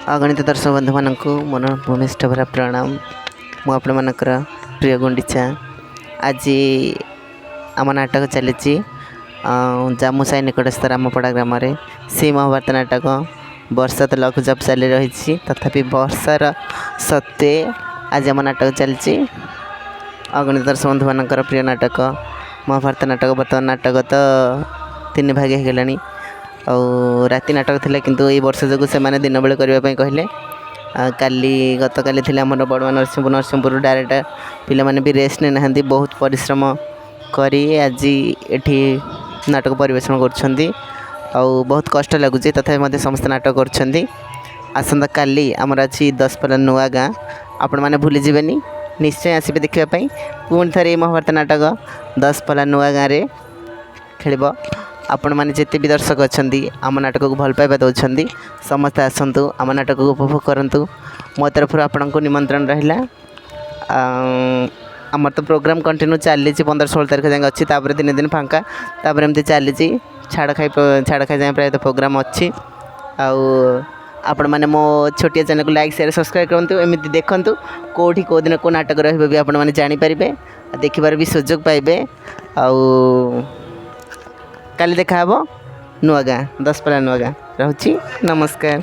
ଅଗଣିତ ଦର୍ଶକ ବନ୍ଧୁମାନଙ୍କୁ ମୋର ଭୂମିଷ୍ଠ ଭରା ପ୍ରଣାମ। ମୁଁ ଆପଣମାନଙ୍କର ପ୍ରିୟ ଗୁଣ୍ଡିଚା। ଆଜି ଆମ ନାଟକ ଚାଲିଛି ଜାମୁସାହି ନିକଟସ୍ଥ ରାମପଡ଼ା ଗ୍ରାମରେ ସେଇ ମହାଭାରତ ନାଟକ। ବର୍ଷା ତ ଲଘୁଚାପ ଚାଲି ରହିଛି, ତଥାପି ବର୍ଷାର ସତ୍ତ୍ୱେ ଆଜି ଆମ ନାଟକ ଚାଲିଛି। ଅଗଣିତ ଦର୍ଶକ ବନ୍ଧୁମାନଙ୍କର ପ୍ରିୟ ନାଟକ ମହାଭାରତ ନାଟକ। ବର୍ତ୍ତମାନ ନାଟକ ତ ତିନି ଭାଗ ହେଇଗଲାଣି। ଆଉ ରାତି ନାଟକ ଥିଲା, କିନ୍ତୁ ଏଇ ବର୍ଷା ଯୋଗୁଁ ସେମାନେ ଦିନବେଳେ କରିବା ପାଇଁ କହିଲେ। କାଲି ଗତକାଲି ଥିଲା ଆମର ବଡ଼ୁଆ ନରସିଂହପୁର। ନରସିଂହପୁରରୁ ଡାଇରେକ୍ଟ ପିଲାମାନେ ବି ରେଷ୍ଟ ନେଇନାହାନ୍ତି, ବହୁତ ପରିଶ୍ରମ କରି ଆଜି ଏଠି ନାଟକ ପରିବେଷଣ କରୁଛନ୍ତି। ଆଉ ବହୁତ କଷ୍ଟ ଲାଗୁଛି, ତଥାପି ମଧ୍ୟ ସମସ୍ତେ ନାଟକ କରୁଛନ୍ତି। ଆସନ୍ତାକାଲି ଆମର ଅଛି ଦଶପଲ୍ଲା ନୂଆ ଗାଁ, ଆପଣମାନେ ଭୁଲିଯିବେନି, ନିଶ୍ଚୟ ଆସିବେ ଦେଖିବା ପାଇଁ। ପୁଣି ଥରେ ଏଇ ମହାଭାରତ ନାଟକ ଦଶପଲ୍ଲା ନୂଆ ଗାଁରେ ଖେଳିବ। ଆପଣମାନେ ଯେତେ ବି ଦର୍ଶକ ଅଛନ୍ତି, ଆମ ନାଟକକୁ ଭଲ ପାଇବା ଦେଉଛନ୍ତି, ସମସ୍ତେ ଆସନ୍ତୁ, ଆମ ନାଟକକୁ ଉପଭୋଗ କରନ୍ତୁ। ମୋ ତରଫରୁ ଆପଣଙ୍କୁ ନିମନ୍ତ୍ରଣ ରହିଲା। ଆମର ତ ପ୍ରୋଗ୍ରାମ୍ କଣ୍ଟିନ୍ୟୁ ଚାଲିଛି, 15 16 ତାରିଖ ଯାଏଁ ଅଛି, ତାପରେ ଦିନେ ଦିନ ଫାଙ୍କା, ତାପରେ ଏମିତି ଚାଲିଛି। ଛାଡ଼ଖାଇ ଛାଡ଼ଖାଇ ଯାଏଁ ପ୍ରାୟତଃ ପ୍ରୋଗ୍ରାମ୍ ଅଛି। ଆଉ ଆପଣମାନେ ମୋ ଛୋଟିଆ ଚ୍ୟାନେଲ୍କୁ ଲାଇକ୍, ସେୟାର, ସବସ୍କ୍ରାଇବ୍ କରନ୍ତୁ। ଏମିତି ଦେଖନ୍ତୁ, କେଉଁଠି କେଉଁ ଦିନ କେଉଁ ନାଟକ ରହିବ ବି ଆପଣମାନେ ଜାଣିପାରିବେ, ଦେଖିବାର ବି ସୁଯୋଗ ପାଇବେ। ଆଉ କାଲି ଦେଖାହେବ ନୂଆ ଗାଁ, ଦଶପଲ୍ଲା ନୂଆ ଗାଁ। ରହୁଛି, ନମସ୍କାର।